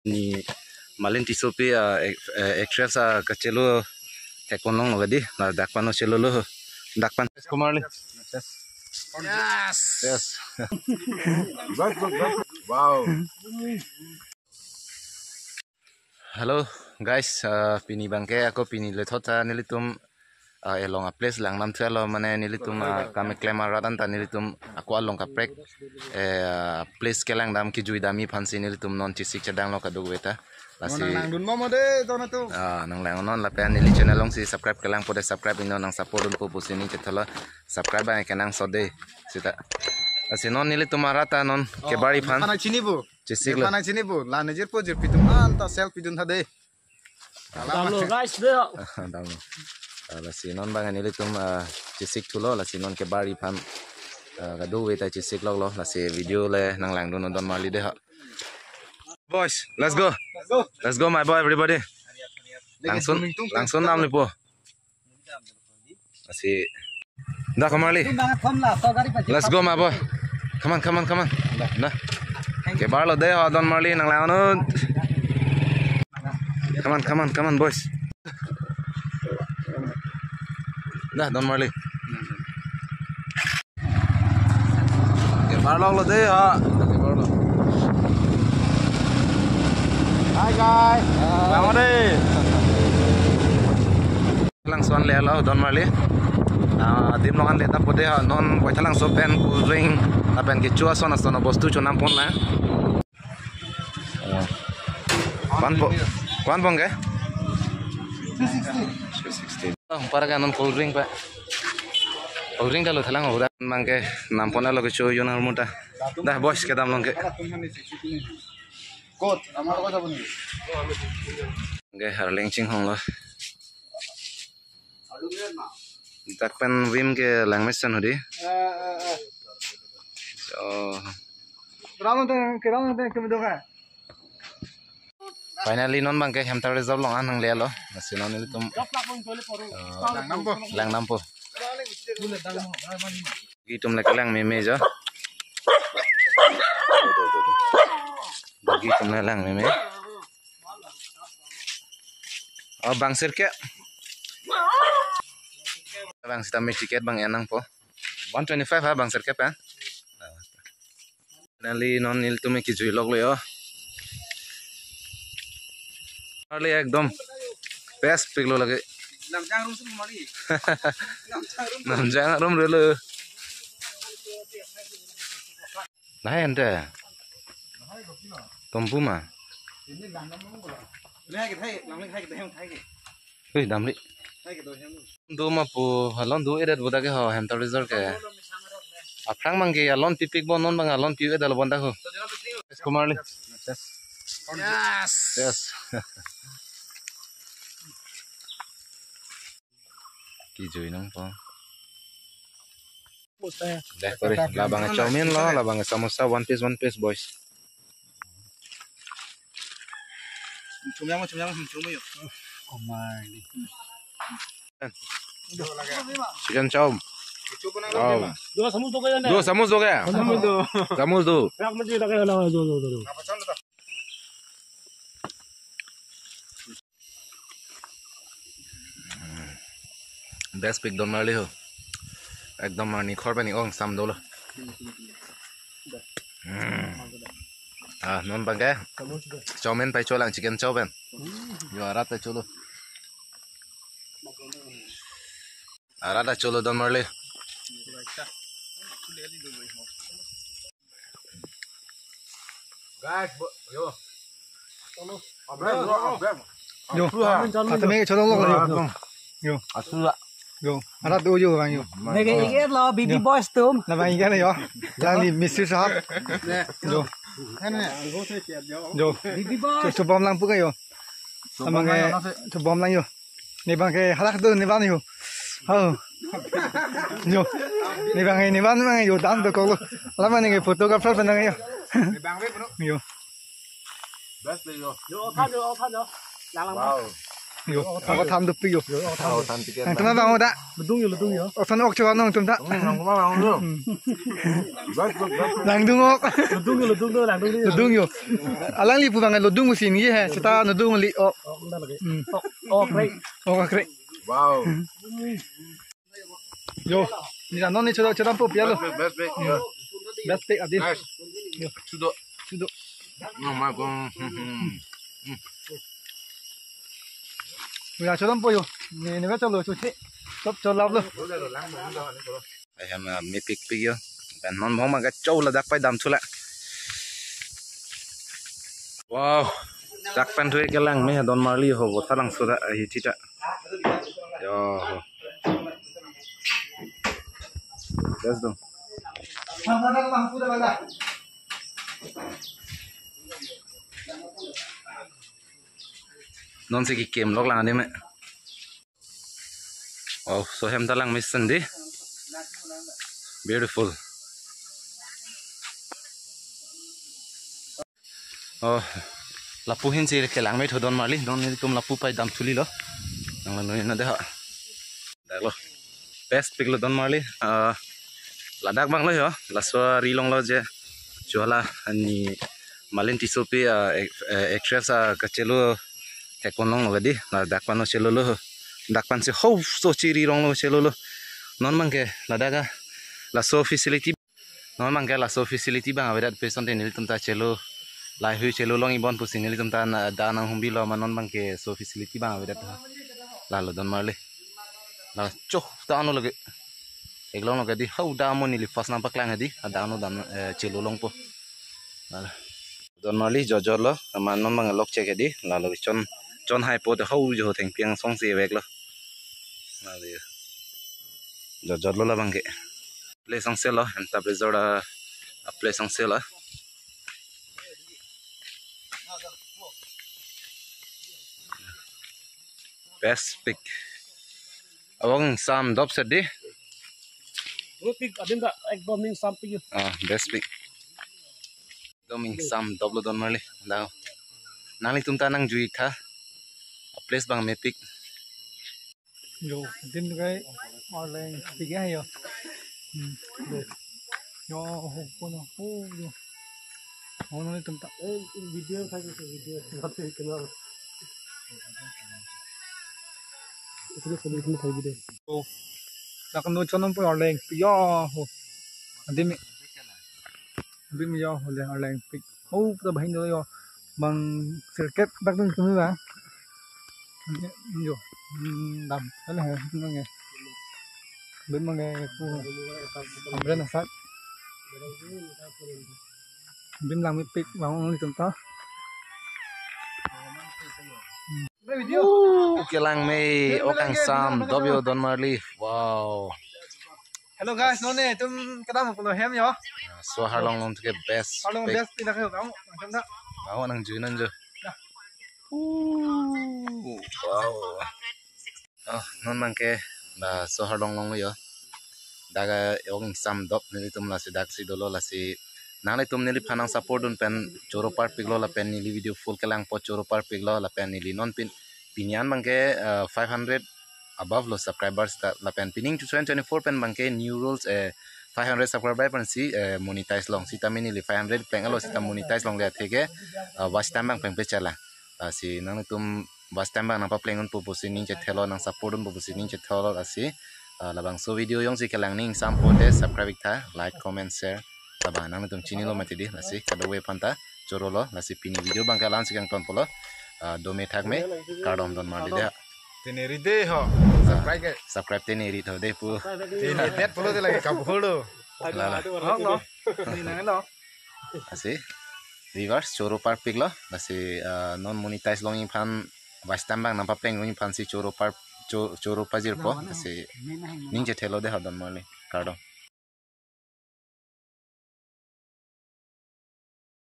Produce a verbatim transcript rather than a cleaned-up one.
Ni Malin Tissopi, ah, ac-, eh, actress, ah, kachelo thekponlong lo kadi, na dak pen-o chelolo, dak pen. Kumarli. Yes. Yes. Wow. Hello guys, ah, pini abangke ako pini lethot ta nelitum, ah, along a place langdam thulo, mane nelitum, ah, kam keklem arat anta nelitum ako along kaprek, eh, ah, place kelangdam kejui damji aphansi nelitum non chesik chedanglo kadokave ta. Lasi nang langdun mo mo de, to na to. Ah, nang langnon lapen neli channel alongsi subscribe kelangpo de, subscribe inut nang support dunpo pusi neli chethalo, subscribe abang kenangsot de seta. Lasi non nelitum arat ta non kebarji aphan. Pana chini bu. Chesik lo. Pana chini bu. La nejir po jirpi atum anta selfie dun tha de. Damlo, guys, de. Damlo. Ah, lasi non abang nelitum, ah, chesik thulo, lasi non kebarji aphan, ah, kadokave ta chesik loklo, lasi video le nang langdun non Don Marli de ha. Boys, let's go. Let's go. Let's go, my boy, everybody. Langsun, langsun nam ni po. Lasi. Dah, Kumarli. Let's go, my boy. Come on, come on, come on. Nah. Kebarlo de ho, Don Marli, nang langnon. Come on, come on, come on, boys. Dah, Don Marli. Kebarlo de ha. Hi guys. Selamat deh. Langso anle lo Don Marli. Ah, adim along anle ta po de ha, non Baithalangso pen cold drink lapen kecho ason ason abostu chonam pon la. Ah. Kwan po, kwan pon ke? Three sixty. Three sixty. Oh, para ke non cold drink pa. Cold drink ta lo thalang ho da. Abangke nam pon lo kecho yon armuta. Dah boys kedam long ke. Kot, amar ko jabo ni. Ke harleng chinghong lo. Dak pen vim ke langmesen hodi. So. Ram te, ke ram te, ke doka. Finally non abangke Hemta Reserve along an nangle lo. Lasi non nelitum, eh, langdam po. Langdam po. Bagi atum le kelang meme jo. Bagi atum le lang meme. Oh, bang sirke. Bang sitame ticket abang enang po. One twenty-five ha bang sirke pen. Finally non nelitum kejui loklo yo. Finally ekdom best piklo lake. Namjang room sumari. Namjang room. Namjang room relo. Nah, ente. Tombu ma. Hei, damri. Do ma pu, alon do edet boda ke ho, Hemta Resort ke. Aphrang abangke alon pipik bon, non abang alon pi-edet lo bon ta ho. Kumarli. Yes. Yes. Kejui nangpo. Deh, kore, labang chowmein lo, labang samosa, one piece, one piece, boys. Chum yang, chum yang, chum yang. Chicken chow. Wow. Dua samus do gaya na? Dua samus do gaya? Samus do. Samus do. Rak menteri tak kaya na, do, do, do, do. Best pik Don Marli ho. Ekdom mane khor pani ong sam dolo. Hmm. Ah, non abangke chowmein pai cholang, chicken chow pen. Yo, arat pai cholo. Arat pai cholo Don Marli. Guys, bo-, yo. Yo. Asu ha. Atame ke cholo lo, yo. Yo. Asu ha. Yo. Arat do yo bang yo. Nege iket lo, B B Boys atum. Labang iket yo. Jani Mister Sahab. Yo. Yo. B B Boys. Chubom lang pu ke yo. Labang ke chubom lang yo. Ne abangke halak do ne abang yo. Oh. Yo. Ne abang ne abang abang yo dan do ko. Lama ne photographer pen yo. Yo. Best deh yo. Yo, othan yo, othan yo. Lang lang. Wow. Yo, ako than dopik yo. Ako than tiket. Nangtum abang o da. Ludung yo, ludung yo. Oson ok choba nangtum ta. Hmm, nangtum abang o. Hmm. Langdung ok. Ludung yo, ludung yo, langdung yo. Ludung yo. Alangli pu abang ludung pusi ningje he. Seta ludung li ok. Ok, nda lagi. Hmm. Ok, ok, right. Ok, ok, right. Wow. Yo, neli non neli choda choda po pialo. Best, best, best. Yo. Best pick adin. Nice. Yo. Sudo. Sudo. No, ma ko. Hmm, hmm, hmm. Ya, choda po yo. Neli neli cholo chuche. Chop cholap lo. Ahem, ah, mepik pik yo. Pen non bong ma kachau ladak pai damthu la. Wow. Dak pen thu kelang me don marli ho bo thalang suda ahi thita. Yo. Gas dong. Non si kekim lok lang adi me. Oh, so hem ta lang me sandi. Beautiful. Oh, lapu ahin si kelang me tho don marli, don nelitum lapu pai damthu li lo. Nang lo nui na de ha. Dak lo. Best pick lo don marli. Ah, ladak abang lo yo. Laso ari along lo je. Juhala ani Malin Tissopi, ah, ac-, eh, actress, ah, kachelo thekponlong lo di. Ladak pen lo chelo lo. Dak pen si ho so chiri rong lo chelo lo. Non abang ke ladak, ah, laso facility. Non abang ke laso facility abang avedet pu asonte nelitum ta chelo. Lahei hui chelo long ibon pusi nelitum ta na, da nang humbi lo ma non abang ke so facility abang avedet. Lalo don marli. La choh ta ano lagi. Eklong lo ke di hau da mo neli first nangpaklang di. Ada ano dam, eh, chelo longpo. Lalo. Don marli jojor lo, ama non abang lok chek di. Lalo chon, chon hai po te hau jo thengpi angsong si vek lo. Lalo. Jojor lo labang ke. Place angsong lo, anta place jorda, ah, place angsong lo. Best pick. Abang sam dop sedi. Lo pick adin ta ekdom ning sam pick. Ah, best pick. Ekdom ning sam dop lo don marli. Dao. Nanglitum ta nang jui tha. Place abang mepik. Yo, din kai arleng pick ya yo. Hmm. Yo, ho, ho, ho, yo. Ho, nanglitum ta. Eh, video khai ke video. Not kenal. Itu dia sebelum itu khai video. Oh. Nak nu chonong pun arleng pick ya ho. Adi me. Bim yo, hole arleng pick. Oh, puta bahin yo. Bang sirkep bak dun kami ba. Yo. Hmm, dam. Ala hai, nang ya. Bim mang ya ku. Amren asat. Bim lang mepik bang ong ni tum ta. Uh, kelang me, ok angsam, dop yo don marli. Wow. Hello guys, non netum kedam pulo hem yo. So harlong along ke best. Harlong pick. Best pick na kayo, bang, bang, bang. Bang, nang jui non jo. Ya. Uh, wow. Oh, non abang ke, la so harlong along yo. Dak, eh, ok angsam dop nelitum lasi dak si dolo lasi. Nanglitum neliphan nang support dun pen choro parpik lo lapen neli video full kelangpo choro parpik lo lapen neli non pin pini an abang ke, eh, five hundred above lo subscribers ta lapen pining two thousand twenty-four pen abang ke new rules, eh, five hundred subscriber pen si, eh, monetize long sitame neli five hundred pleng lo sita monetize longle atheke, eh, watch time abang plengpe chala. Lasi nanglitum watch time abang nangpapleng unpo pusi ning chethelo nang support unpo pusi ning chethelo lasi, ah, labangso video jongsi kelang ning sampo te subscribe ik tha, like, comment, share. Labang nangtum chinilo mati di lasi kadokave aphan ta choro lo lasi pini video abang ke la-an si kangton pulo. Ah, dome thakme, kardom don marli de. Tene ri de ho. Subscribe ke. Subscribe tene ri tho de pu. Tene det pulo de lagi kabuhul do. Lala. Hok lo. Ni nang lo. Lasi viewers choro parpik lo lasi, ah, non monetize longji aphan watch time abang nangpapleng longji aphan si choro par cho-, choro pajirpo lasi ning chethelo de ha don marli kardom.